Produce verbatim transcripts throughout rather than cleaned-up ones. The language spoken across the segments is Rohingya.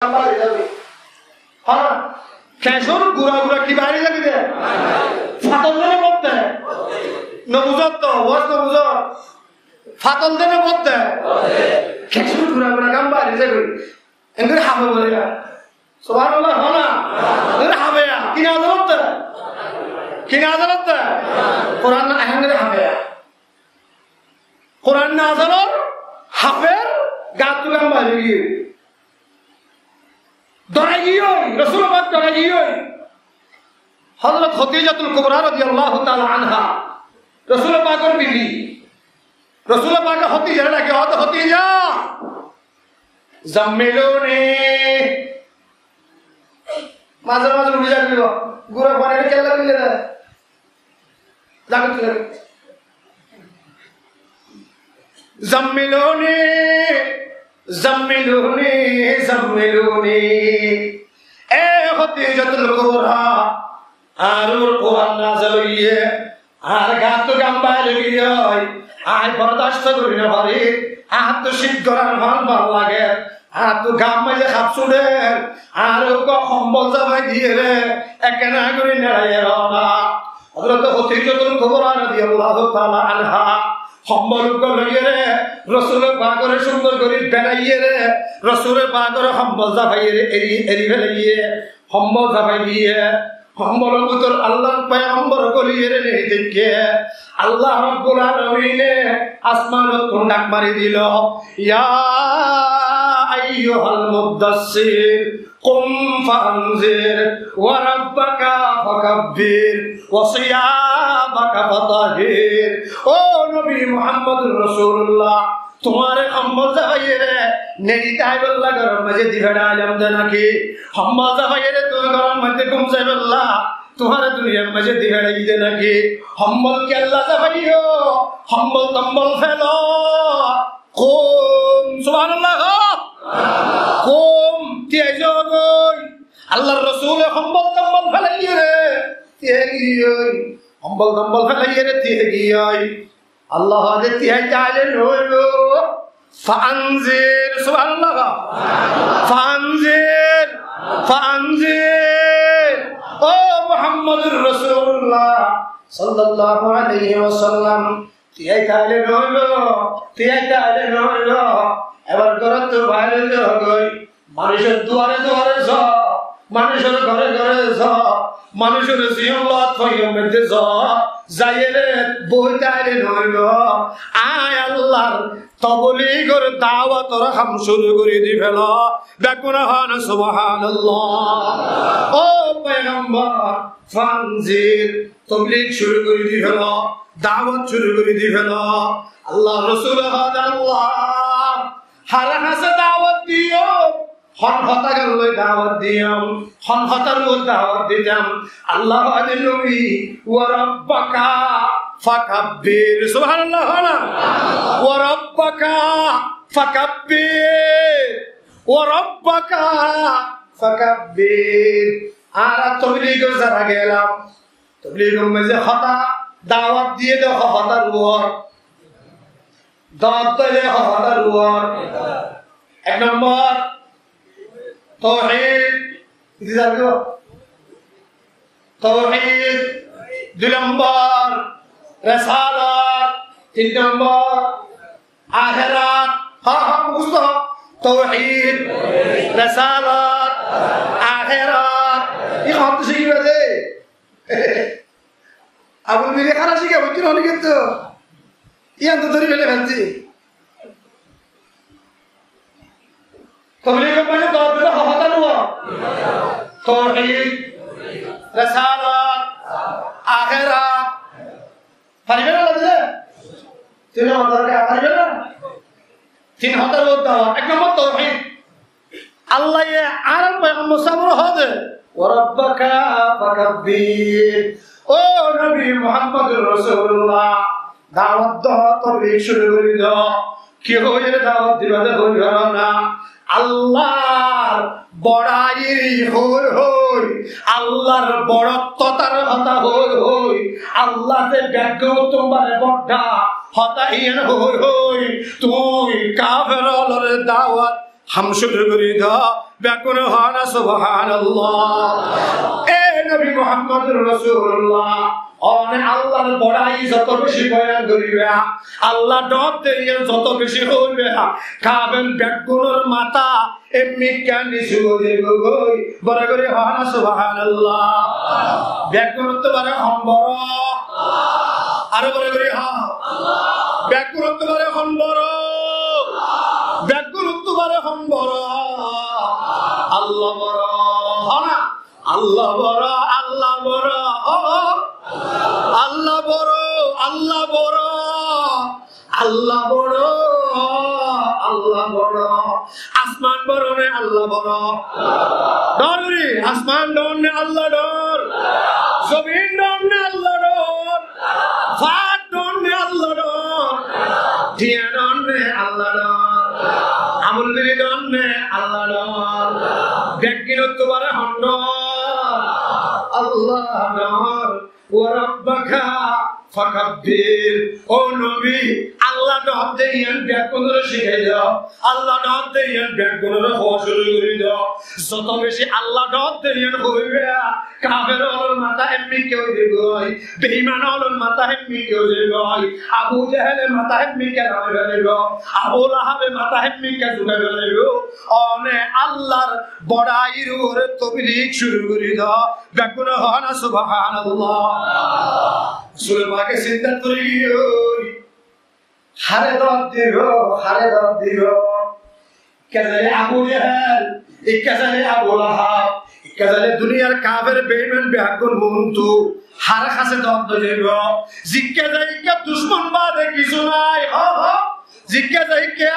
Há, keñcur gura gura ki bari zaibo de? Fatol de ne bot de? No buzó to, waz no buzó. Fatol de ne bot de? Keñcur gura gura gam bari zaibo. Engori hafe bole ya. Subhanallah, hoó na? Engori hafe ya. Ki nazar ótte? Ki nazar ótte? Kuran na, engori hafe ya. Kuran nazar ór, hafer, gattú gam bari giyé. Dorai giyói, Rosul Pak dorai giyói. Hozrot Hotijatul Kubra radiyallahu taala anha, Rosul Pakor bibi. Rosul Pak Hotijare dake, "Ó Hotija, zammiluni." Maze maze uthi zagói, gura fani kella kella de. Zagói, zagói. Zammiluni, zammiluni, zammiluni. E Hotijatul Kubra, añár uore Kuran nazil óiye, añár gattú gam bair ói giyói, añí bordasto gorí no fari, añáttu cít gorar fán bála lager, añáttu gam maze haf suçer, añáre uggwá hombol zafai diyére, ekkena gorí neçaiye rona. Hozrot Hotijatul Kubra radiyallahu taala anha hombol uggwá loiyére, Rosul Pakore cúndor gorí beraiyére, Rosul Pakore hombol zafaiyére eri, eri felaiyé, hombol zafai diyé, hombolor bútore Allar peygambor goliyére neri deikké, Allah Rabbul Alamine asmanottún dhak mari dilo, "Ya ayyuhal muddassir, qum fa anzir, wa rabbaka fakabbir, wa siyabaka fatahhir." Ó Nobi Muhammadur Rosulullah, tuáñre hombol zafaiyére neri táibolla góror maze di feçailam de naki? Hombol zafaiyére tuáñre góror maze gúm zaibolla tuáñre duniyar maze di feçai de naki? Hombol kella zafaiyó, hombol tombol felo. Qum, subhanallah, qum, tiyai zagói. Allar Rosule hombol tombol felaiyére tiyai giyói. Hombol tombol felaiyére tiyai giyói. Allah hoó de tiyai táile no óibo. Fa anzir, subhanallah. Fa anzir, fa anzir. Ó Muhammadur Rosulullah sallallahu alaihi wasallam, tiyai táile no óibo, tiyai táile no óibo. Ebar górottu bair ói zagói. Manúcor duare duare zo, manúcor góre góre zo, manúcor ziyón loi foiyum edde zo, zaiyére boi táile no óibo. Añí Allar tobligor dawator ham cúru gorí di felo. Beggúne hoó na subhanallah. Ó peygambor, fa anzir, toblig cúru gorí di felo, dawat cúru gorí di felo. Allar Rosule hoó de Allah, hare hase dawat diyum, hon hotá gan loi dawat diyum, hon hotár uore dawat ditam. Allah hoó de Nobi, wa rabbaka fakabbir. Subhanallah, hoó na? Wa rabbaka fakabbir. Wa rabbaka fakabbir. Añára tobligor zara gelam, tobligor maze hotá dawat diye de hotár uore. Dawat dile hotár uore. Ek nombor, tauhid. Ki zar gó? Tauhid. Dui nombor, resalat. Tin nombor, aherat. Há, há, mukhustó. Tauhid, resalat, aherat. Iín hotá cíkiba de. Abul biri hára cíka boittó na, ónike to. Iyan to dóri fele félaiye. Tobligor maze dawat dile hotá no? Tauhid, resalat, aherat. Fariba na dile? Tin hotá dile fariba na? Tin hotá dile dawat. Ek nombor tauhid. Allaye añárar peygambor sábore hoó de, "Wa rabbaka fakabbir." Ó Nobi Muhammadur Rosulullah, dawat do, toblig cúru gorí do. Ki hoiyére dawat diba de hoi faro na. Allar borai hoi hoi, Allar borottotár hotá hoi hoi, Allah ze beggúnottún bade bodda hotá iyan hoi hoi, tui kafer ólore dawat ham cúru gorí do, beggúne hoó na subhánallah. E nobi Muhammadur Rosulullah, one Allar borai zoto beci boyan goriba, Allah dhoóñr de iyan zoto beci hoiba, kafer beggúnor matá emmikká nisu ói zaibogói, boro gorí hoó na subhánallah. Beggúnottú baré hon boro? Aró boro gorí hoó. Beggúnottú baré hon boro? Beggúnottú baré hon boro? Allah boro. Hoó na? Allah boro, Allah boro, o, o. Allah boro, Allah boro. Allah boro, Allah boro. Asman boro ne Allah boro? Dhoóñr gorí, asman dhoóñr ne Allah dhoóñr? Zobin dhoóñr ne Allah dhoóñr? Fát dhoóñr ne Allah dhoóñr? Tiyañ dhoóñr ne Allah dhoóñr? Amul biri dhoóñr ne Allah dhoóñr? Beggúnottú baré hon dhoóñr? Allah dhoóñr. Wa rabbaka fakabbir. Ó nobi, Allah dhoóñr de iyan beggúnore cíkai do. Allah dhoóñr de iyan beggúnore hoó cúru gorí do. Zoto beci Allah dhoóñr de iyan hoiba, kafer ólor matá emmikká ói zaibogói, beiman ólor matá emmikká ói zaibogói, Abu Jehele matá emmikká nami felaibo, Abu Lahabe matá emmikká zunai felaibo. One Allar borair uore toblig cúru gorí do. Beggúne hoó na subhánallah. Rosule pake sinta gorí giyói, hare dhoóñr dibo, hare dhoóñr dibo? Ikká zaile Abu Jehel, ikká zaile Abu Lahab, ikká zaile duniyar kafer beiman beggún, muntu hare hase dhoóñr di zaibo? Zikká zai ikká ducmon bade kissú nai. Hoó, hoó. Zikká zai ikká,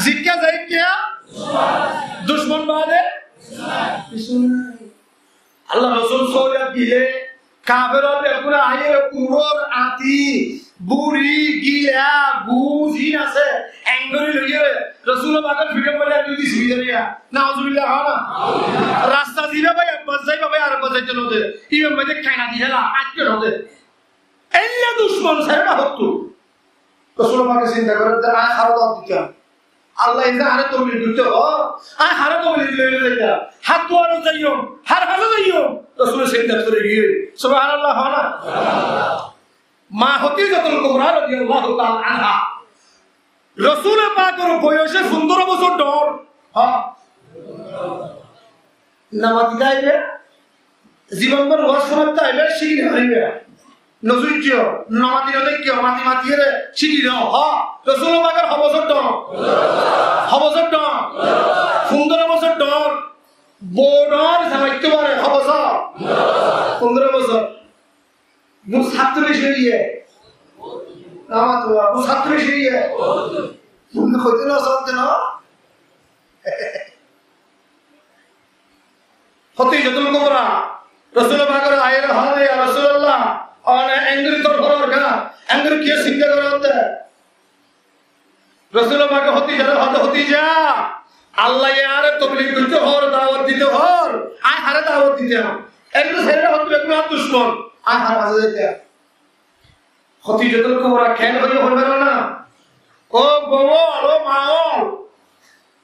zikká zai ikká ducmon bade kissú nai. Allar Rosul sóiyat dile, kafer ókkole aiyóre uror ati, buri, gila, gu, zin asé, engori loiyóre Rosul pakor fíçor maze engori dise. Nauzubillah, hoó na? Rasta zibá bái ebbar zai, bái ebbar zai no de. Ibár maze kena di héla, añcce no de. Eilla ducmon sere na hottú. Rosule pake sinta gorer de, añí hare dhoóñr ditam? Allah inde hare toblig goitté hoó, añí hare toblig loi loi zaitam? Hár duare zaiyum, hár hase zaiyum? Rosule sinta gorí giyói. Subhánallah, hoó na? Ma Hodijatul Kubra rodiyallahu taala anha. Rosule pakor boyos fundoro bosór dhoóñr. Hoó. Nomati táibe, zibán bór waz fúnat táibe, cíki no faribe. No zuijjo, nomati no dekkiyo, mati mati ere cíki no. Hoó, Rosule pakor ho bosór dhoóñr? Ho bosór dhoóñr? Fundoro bosór dhoóñr. Bou dhoóñr, zamai to bare, ho bosór? Fundoro bosór. Bou sattó beci óiye. Nomati, bou sattó beci óiye. Bou hoite no, sattó no. Hodijatul Kubra Rosule pakore aiyóre hoór, "Ya Rosulallah, one engori torfór orka, engori kiyé sinta goródde?" Rosule pake Hodijare hoódde, "Hodija, Allah ye añáre toblig goitté hoór, dawot dité hoór, añí hare dawot ditam? Engori sere hoódde beggún añár ducmon, añí hare hase zaitam?" Hodijatul Kubra kiyólla hoiye hoibar na? Ó bou ól, ó ma ól,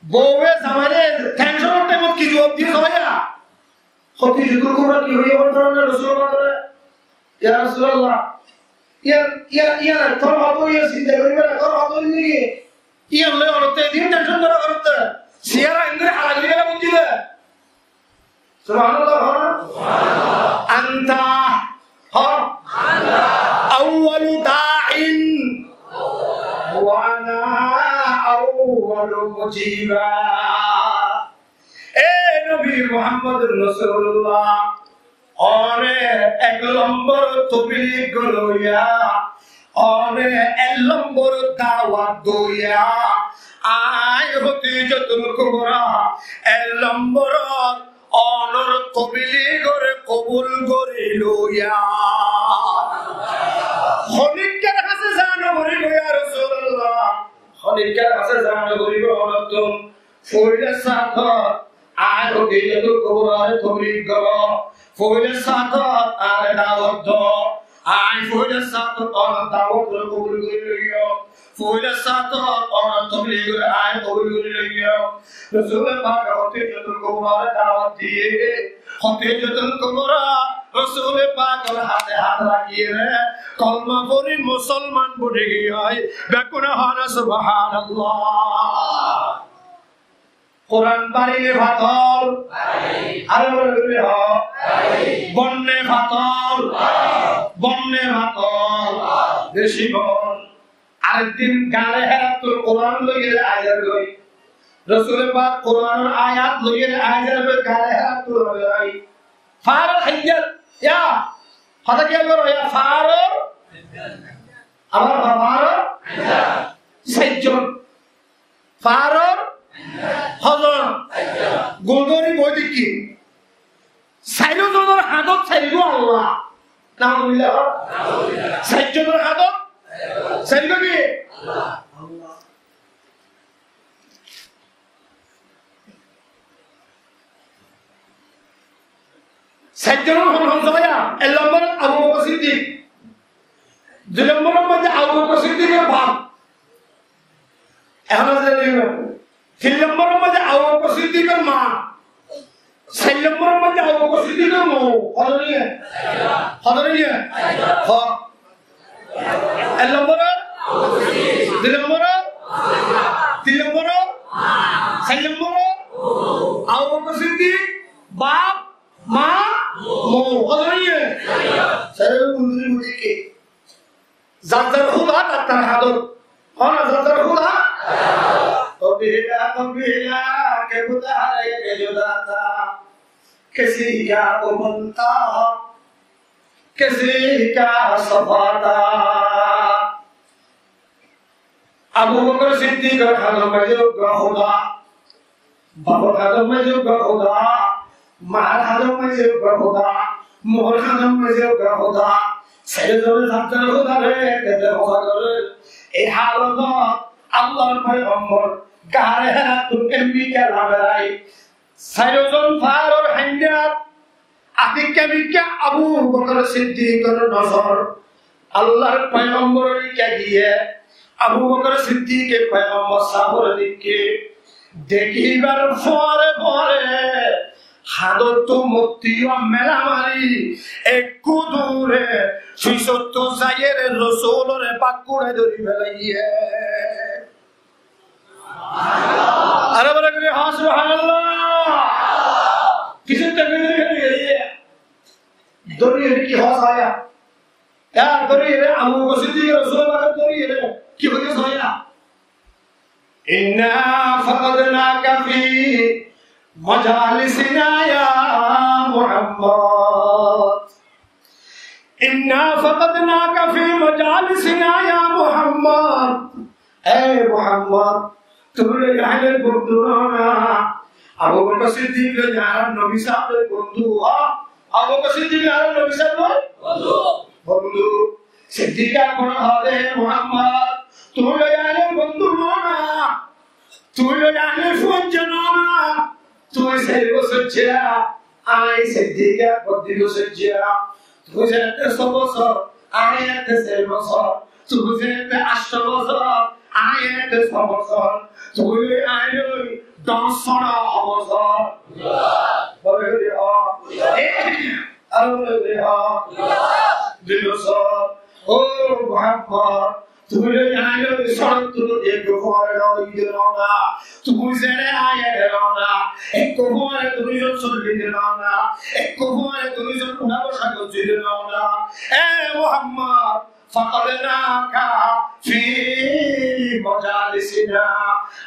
bouwe zamaire tension or time ot ki zuwab diye hoiya? Hodijatul Kubra ki hoiye hoibar na Rosule pakore? "Ya Rosulallah, iyan, iyan, iyan, tor hoto iyan sinta goribar, tor hoto iyan niki? Iyan loi onotte edin tension gora forotte. Siyara engori halai gori fela buddí de." Subhánallah, hoó na? Anta, hoó. Anta awwalu da'in wa ana awwalu mujiba. E nobi Muhammadur Rosulullah, one ek lombor toblig goróya, one ek lombor dawot doya, añí Hodijatul Kubra ek lombor onor tobligore kobul gori loiya. Honikkar hase za no goribo, ya Rosulallah. Honikkar hase za no goribo, onottún foila sáñt añí Hodijatul Kubrare toblig goró, foila sáñt añáre dawot do, añí foila sáñt onor dawot kobul gori loiyum. Foila sáñt ónor tobligor ain kobul gorí loiyo. Rosule Pak Hodijatul Kubra re dawot diye. Hodijatul Kubra Rosule Pakor háte hát rakiyóre kolma fori musolman boni giyói. Bekkúne hoó na, Subhanallah. Kuran bari ne fatol? Bari. Aró bari buli hoó. Bari. Bon ne fatol? Bon. Bon ne fatol? Bon. Beci bon. Arek din gare Hérattun Kuran loiyóre aizar goi. Rosule Pak Kuranor ayat loiyóre aizar goi gare Hérattun goi. Fáror hañjat, ya. Hotá kiyal goró, ya, fáror. Abar fáror. Sair zon. Fáror hozon? Gudori boi dekí. Sair zonor háñdot sair gua Allah. Nauzubillah. Sair zonor háñdot sair gua ki? Allah. Sair zonor hon hon sóya? Ek lombor Abu Bakr Siddik. Dui lombor or maze Abu Bakr Siddikor baf. Ehón zani na. Tin lombor or maze Abu Bakr Siddikor ma. Sair lombor or maze Abu Bakr Siddikor mou. Hotó niye? Hotó niye? Ho. Ek lombor, dui lombor, tin lombor, sair lombor. Abu Bakr Siddik, baf, ma, mou. Hotó niye? Sair lombor. Zar zar Khuda zar zar hadot. Hoó na, zar zar Khuda. کبھی ہلا، کبھی ہلا، کہ بتا رہے کہ جدا تھا۔ کسی کا وہ بنتا، کسی کا صفا تھا۔ Abu Bakr Siddikor hádor maze uggwá Khuda, bafor hádor maze uggwá Khuda, mar hádor maze uggwá Khuda, moór hádor maze uggwá Khuda, sair zone zar zar Khudare dede hoza gorer. Ei halot Allahr poigambor gare Hérattun ekka berai, sair zon fáror hañjat Atikka mikka Abu Bakr Siddikor nozor Allahr poigambor or ikka giye, Abu Bakr Siddike poigambor sábore dekke, dekibar fore fore hádottu motti mela mari, ekku dure fisottu zaiyore Rosulore bakkurai dóri felaiye. Aró bála gorí hoó, Subhanallah. Kissú dóri dóri hoó, dóri dóri ki hoó sóya? Ya, dóri dóri Abu Bakr Siddik Rosul Pak dóri dóri ki hoó sóya? إنا فقدناك في مجالسنا يا محمد. إنا فقدناك في مجالسنا يا محمد. Ei Muhammod, tui loi aile bondú no na. Abu Bakr Siddik loi añárar nobi sáb loi bondú, ha? Abu Bakr Siddik loi añárar nobi sáb loi? Bondú. Bondú. Siddik Akbor hoó de, Muhammod, tui loi aile bondú no na. Tui loi aile fuain no na. Tui sair bosór jiya, añí Siddik Akbor dui bosór jiya. Tui zette só bosór, añí ette sair bosór. Tui zette añcto bosór, añí ette só bosór. Tui loi aile doc bosór. Bole hoó. Aró bole hoó. Dui bosór. Ó Muhammod, tui loi aile sórottú ekku fuain no uçíde no na. Tui zere aile no na. Ekku fuain tui zon solíde no na. Ekku fuain tui zon uná bosa goríde no na. E Muhammod, فقدناك في مجالسنا.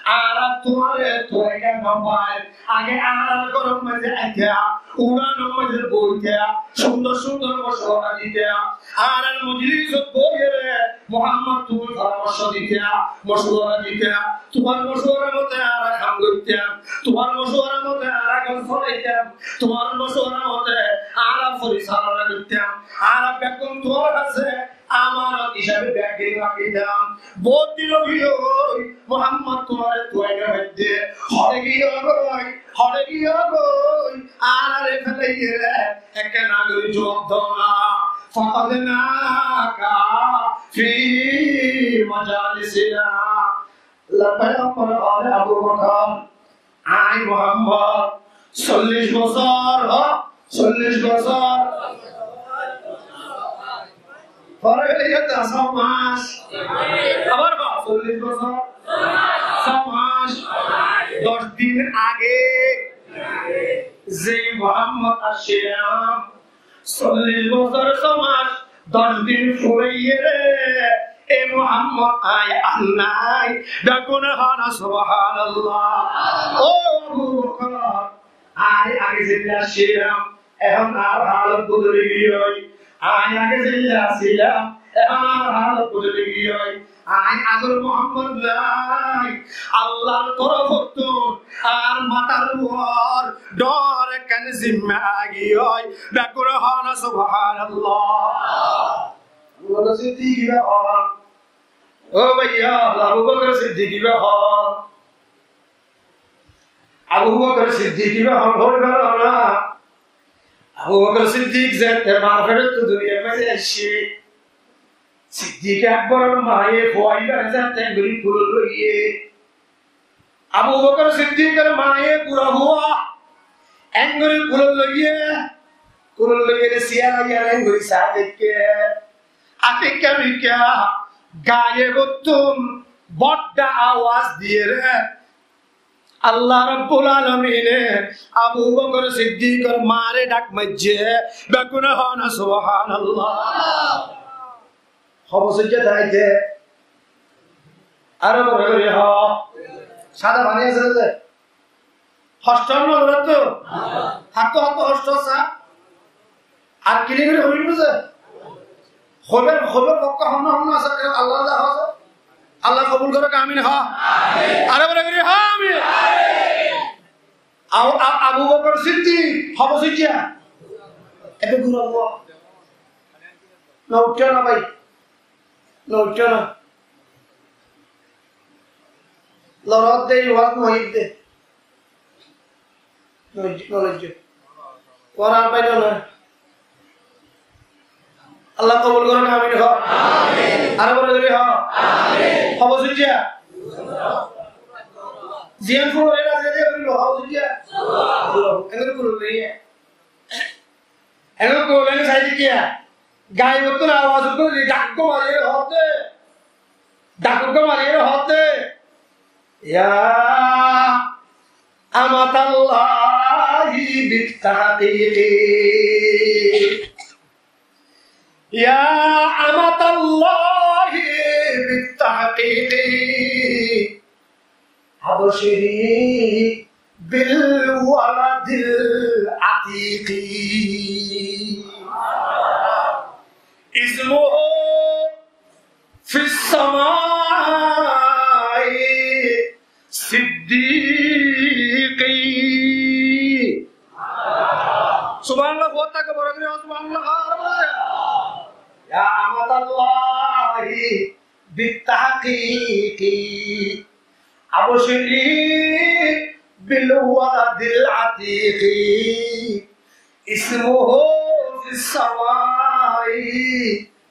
Añára tuáre tuáiga no fai. Age añárar góror maze aita, uranor maze boita, cúndor cúndor mocuwara dita, añárar mojlisot boiyóre Muhammod tui foramorco dita, mocuwara dita, tuáñr mocuwara mote añára ham goittam, tuáñr mocuwara mote añára gor solaitam, tuáñr mocuwara mote añára forisalona goittam, añára beggún tuáñr hañse amanot hísabe beggún rakítam. Bout din ói giyói, Muhammod tuáre tuáina hoidde. Hone giyói, hone giyói, añáre felaiyóre ekkená gorí juwab do na. فقدناك في مجالسنا. Abu Bakar, añí Muhammod sollic bosór, hó, sollic bosór. Fore hoilé ki, só mac. Abar hó, sollic bosór, só mac, doc din age ze Muhammod aiccé, sollic bosór, só mac, doc din furaiyé re, e Muhammod, añí ar nái. Beggúne hoó na, Subhanallah. Ó Abu Bakar, añí age zeilla accílam, ehón añár halot bodoli giyói. Añí age zeilla accílam, ehón añár halot bodoli giyói. Añí agor Muhammod nái, Allar torofottún añár matár uore dhoóñr ekkán zimma aigiyói. Beggúne hoó na, Subhanallah. Abu Bakar Siddik ibá hon? Ó báiya, Abu Bakar Siddik ibá hon? Abu Bakar Siddik ibá hon hoói faro na? Abu Bakar Siddik zeéñtte mar feçottú duniyar maze aiccé, Siddik Akboror maye fua ibáre zeéñtte engori kulot loiyé, Abu Bakar Siddikor maye gura fua engori kulot loiyé, kulot loiyére siyara yián engori saá deikké, atikka mikka gaiyebottún bodda awaz diyére Allah Rabbul Alamine Abu Bakar Siddikor mare dhak maijjé. Beggúne hoó na, Subhanallah. Hobos óijje táite. Aró boro gorí hoó. Sáda faní asé de. Hosto no loráttu. Hákko hákko hosto sá. Ar kili gorí hoibo ze? Hoibar, hoibar hokka honna honna asé, Allah Allah asé. Allah kobul gorok, amin hoó. Aró boro gorí hoó, amin. Abu, A-, Abu Bakar Siddik, hobos óijje? Ebe gura fua. No uiththó na bái. No uiththó na. Lorot de, waz no hoiyé de. No, no loijjé. Waz ar bái no na. Allah kobul gorok, amin hoó. Aró boro gorí hoó. Hobos óijje? Ziyan furo ela ziyan furo, hobos óijje? Engori kulot loiyé. Engori kulot loiyé saidé kiyá? Gaiyebottún awaz uggwá di, dhak uggwá mariyére hoódde. Dhak uggwá mariyére hoódde. يا أمة الله بالتحقيق. يا أمة الله بالتحقيق. أبشري بالولد العتيق. اسمه في السماء صديقي. Subhanallah, boro gorí hoó, Subhanallah. يا أمة الله بالتحقيق. أبشري بالولد العتيق. اسمه في السماء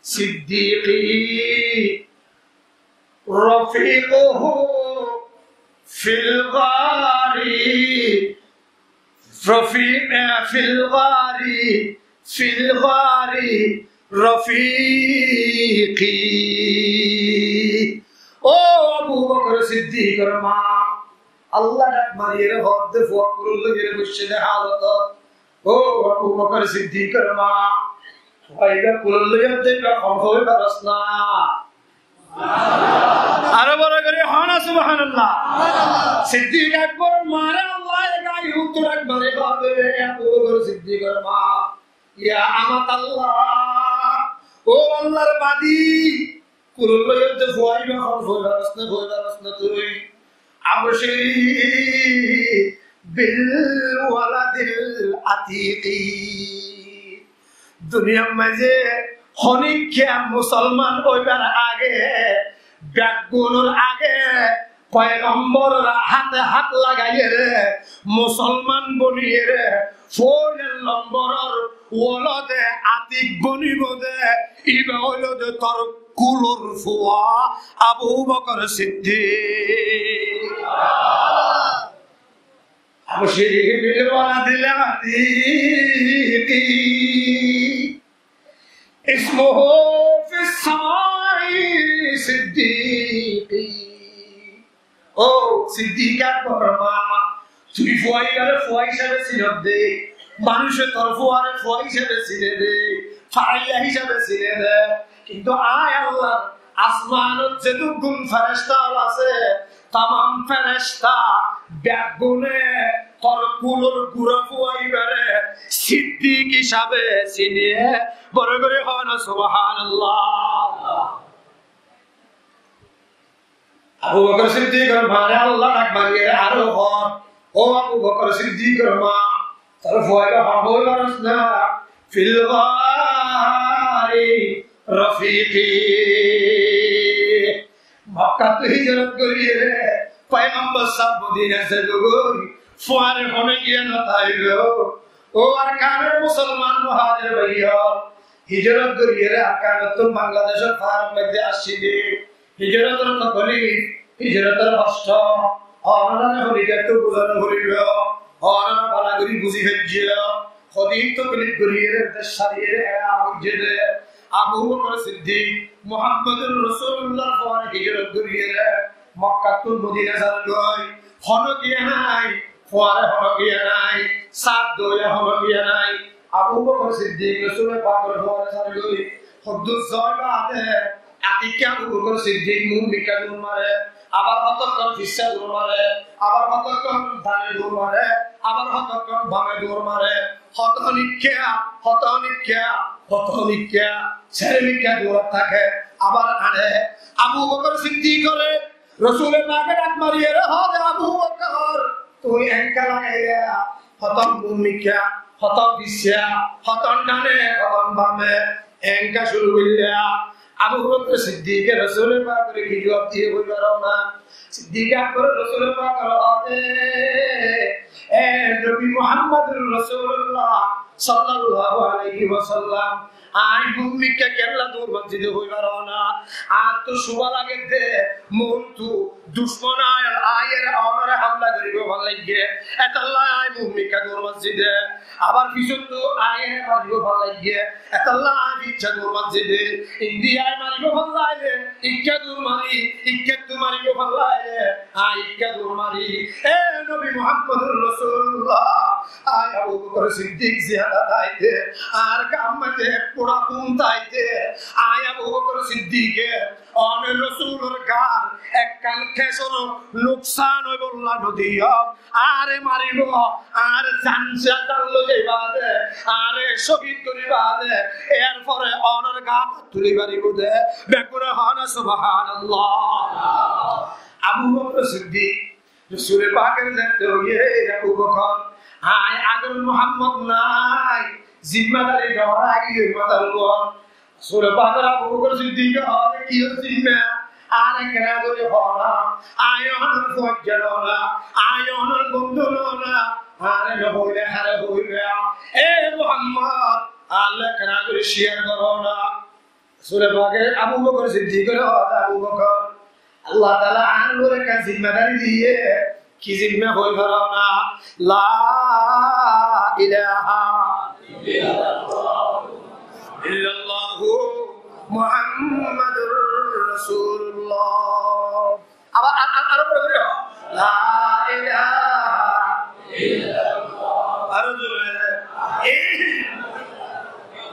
صديقي. رفيقه في الغار. Rafi-, eh, fil ghari, fil ghari rafiqi. Ó Abu Bakar Siddikor ma, Allah dhak mariyére hoódde fua kulot loiyére boiccé de halotot. Ó Abu Bakar Siddikor ma, fua ibá kulot loiyére de ibá hon hoói faros na. Aró boro gorí hoó na, Subhanallah. Siddik Akboror mare Allah e gaiyebottún dhak mari hoódde, Abu Bakar Siddikor ma, ya amatallah, ó Allar badi, kulot loiyére de fua ibá hon hoói faros na, hoói faros na tui. Abshiri bil waladil atiqi. Duniyar maze honikka musolman óibar age, beggúnor age, poigomboror háte hát lagaiyére, musolman boniyére, foila lomboror Wolode Atik bonibo de, iba óilode tor kulor fua Abu Bokor Siddik. Abu Siddik bilwala dil Atiki, ismuhu fis samai Siddiqi. Ó Siddik Akbor ma, tui fua ibare fua hísabe sinós de, manúice tor fuare fua hísabe sine de, fáilla hísabe sine de. Kintu añí Allah, asmanot zedukkún feresta ól asé, tamam feresta beggúne tor kulor gura fua ibare Siddik hísabe sine. Boro gorí hoó na, Subhanallah. Abu Bokor Siddik or mare Allah dak mariyóre aró hoór, ó Abu Bokor Siddik or ma, tor fuaire hoór hoói faros na, fil ghari rafiqi. Mokkáttu hijrot goríyore Foigambor sáb Modinat zaibogói, fuare honó giyé no táibo. Ó Arkanor musolman muhajir bái ól, hijrot goríyore Arkanottún Bangladecór faáror moiddé accíde. Hijrotor tokolif, hijrotor hoctó, onorare holigattú buzá no foribo, onora bála gorí buzí faijjó. Hodin tokolif goríyore dec sáriyoré ena foijjé de. Abu Bokor Siddik Muhammadur Rosulullar fuare hijrot goríyore Mokkattún Modina zargói. Honó giyé nái, fuare honó giyé nái, sat dóiya honó giyé nái. Abu Bokor Siddik Rosule Pakor fuare zargói. Hoddúr zai baade Atikká Abu Bokor Siddik muúmikká duñr mare, abar hotokkón fissá duñr mare, abar hotokkón dane duñr mare, abar hotokkón bame duñr mare, hoto onikká, hoto onikká, hoto onikká, sere mikká duñr táke, abar añçe. Abu Bokor Siddik ore Rosule Pake dhak mariyóre hoó de, Abu Bokor, tui engká lagaiyá, hoton muúmikká, hoton fissá, hoton dane, hoton bame, engká cúru goillá. Abu Bokor Siddike Rosule Pakore ki juab diye hoi faro na. Siddike Akbore Rosule Pakore hoó de, e Nobi Muhammadur Rosulullah sallallahu alaihi wasallam, añí muúmikká kiyólla duñr masjide hoi faro na. Añáttu cúba lage de, muúntu ducmon aiyóre onore hamla goríbo fán laigge, etolla añí muúmikká duñr masjide. Abar fisóttu aiyóre maribo fán laigge, etolla añí fisá duñr masjide. Indi añí maribo fán laile ikká duñr mari, ikkáttu maribo fán laile añí ikká duñr mari. E Nobi Muhammadur Rosulullah, añí Abu Bokor Siddik ziyada táite, añár gaar maze ek fura kún táite, añí Abu Bokor Siddike one Rosulor gaar ekkán kecór nuksan óibolla no diyó. Añáre maribo, añár zan, zan loi zaiba de, añáre cóhid goriba de, erfore onor gaar tuli faribo de. Beggúne hoó na Subhanallah. Abu Bokor Siddik Rosule Pakore zette hoiye, e Abu Bokor, añí agor Muhammod nái, zimmadari dóra giyói matar uore. Rosule Pakore Abu Bokor Siddike hoó de, ki zimma? Añáre kena gorí hoó na, añí onor fuaijja no na, añí onor bondú no na, añáre no hoile hare hoiba? E Muhammod, añálla kena gorí share goró na? Rosule Pake Abu Bokor Siddik ore hoó de, Abu Bokor, Allah Taala añár uore ekkán zimmadari diye, ki zimma hoi faro na? La ilaha illallah Muhammadur Rasulullah. Abar, a-, a-, aró boro gorí hoó. La ilaha illallah. Aró zore.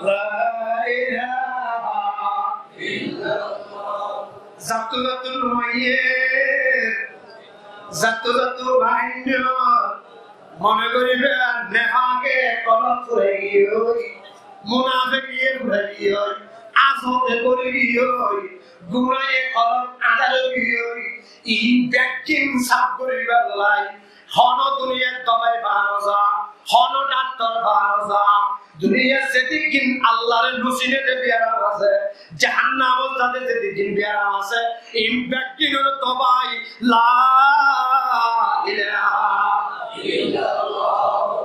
La ilaha illallah. Zattu zattu nuaiye, zattu zattu bainno, mone goriba nefake kolbot furi giyói, munafiki ye furi giyói, asode furi giyói, gunaye kolbot adar ói giyói, in beggín saf goribar lai hono duniyat dobai fa no za, hono daktor fa no za. Duniyat zedíggín Allahre no sine de biyaram asé, jahannamot zade zedíggín biyaram asé, in beggínor dobai la ilaha illallah.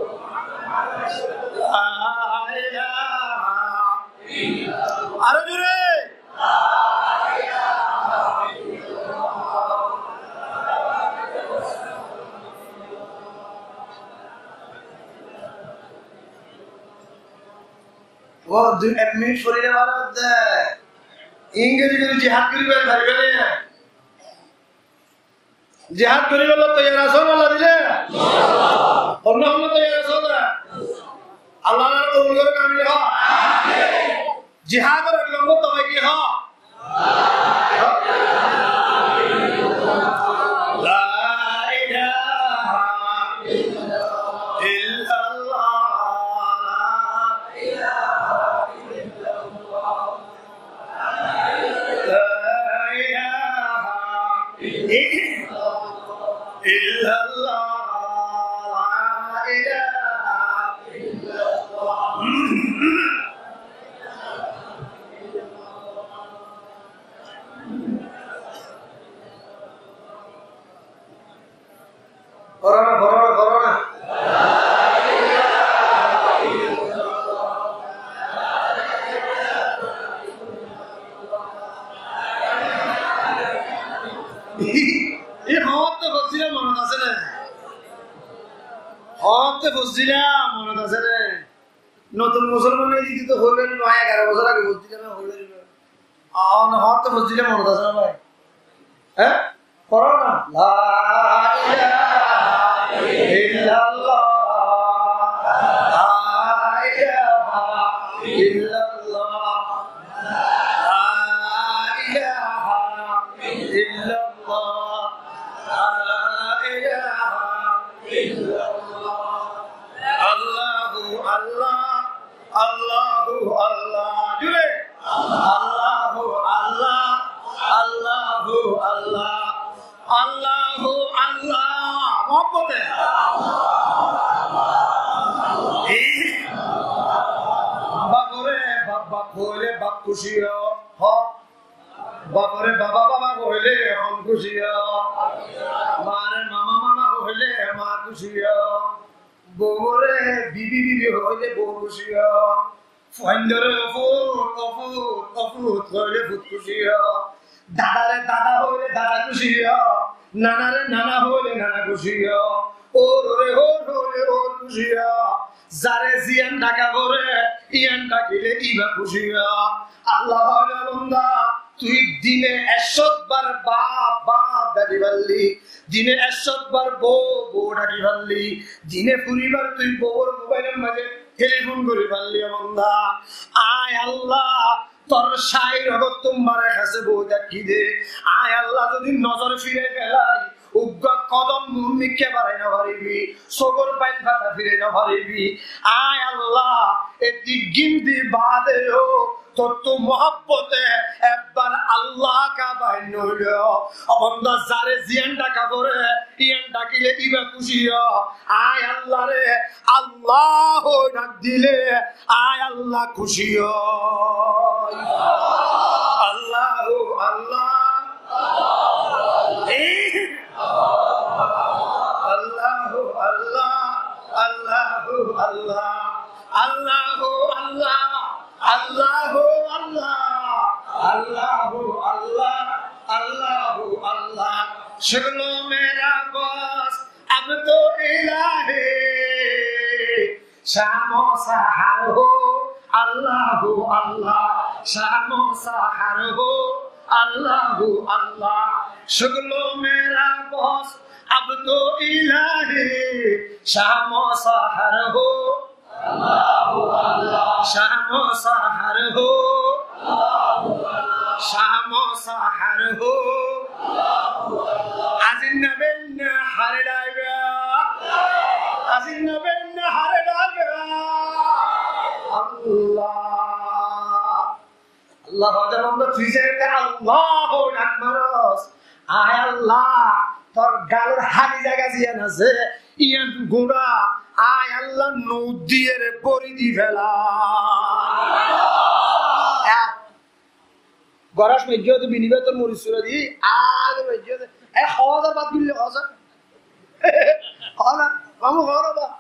La ilaha Ó, dui ek minit forile baró de. Ingori gori jihad gori bari fariba né? Jihad goribolla toiyar asó né Allah dile? Honna honna toiyar asó né? Allah taala kobul gorouk, amin hoó. Jihador ek lombor dabai ki hoó? لا إله إلا الله. لا إله إلا الله. لا إله إلا الله. Koró na, koró na, koró na. Ei hoóñtte foijjílam monot asé né? Hoóñtte foijjílam monot asé né? Notun musolman óiye de to hoibar no, egaró bosór age foijjílam, hoibar no. Añára hoóñtte foijjílam monot asé né bái? Hé? Koró na. لا إله إلا الله. لا إله إلا الله. لا إله إلا الله. لا إله إلا الله. الله، الله. Allahu Allah. Jure. Allahu Allah. Allahu Allah. Allahu Allah. Muhabbote. Ei, bafore baf, baf hoile baf kúci ó. Hoó. Bafore baba, baba hoile hon kúci ó. Mare mama, mama hoile ma kúci ó. Bouwore bibi, bibi hoile bou kúci ó. Fuaindore ofut, ofut, ofut hoile fut kúci ó. Dadare dada hoile dada kúci ó. Nanare nana hoile nana kúci ó. Óurore óur hoile óur kúci ó. Zare ziyán daka fore, iyán dakile iba kúci ó. Allah hoile, banda, tui dine ek cót bar baf, baf daki faille, dine ek cót bar bou, bou daki faille, dine furibar tui bouwor mobailor maze telifon gori faille, ó banda, añí Allah tor cáir ogottú mare hásé boi táki de, añí Allah zodi nozor firai felai, uggwá kodom muúmikká barai no faribi, sógor bail fata firai no faribi. Añí Allah e diggín di baade ó tottú muhabbote ebbar Allah ka bair no óilo. Ó banda, zare ziyán daka fore, iyán dakile iba kúci ó. Añí Allah re Allah hoi dak dile, añí Allah kúci ó. Allahu Allah. Allahu Allah. Allahu Allah. Allahu Allah. Allahu Allah. Allahu Allah. Allahu Allah. شکل و میرا بس اب تو الٰہی، شام و سحر ہو اللہ اللہ، شام و سحر ہو اللہ اللہ۔ شکل و میرا بس اب تو الٰہی، شام و سحر ہو شام و سحر ہو، شام و سحر ہو۔ Aziz Nabi, na hare daiba? Aziz Nabi, na hare daiba? Allah. Allah, Allah, tui ze Allah hoi dak maros. Añí Allah, tor galor háli zaga ziyán asé, iyán gura, añí Allah, nur diyére bóri di fela. Gorás maijjé de biniba tor moris sura di, añí maijjé de, e, hoza bad bille hoza. Hoza, mamu hoza bad.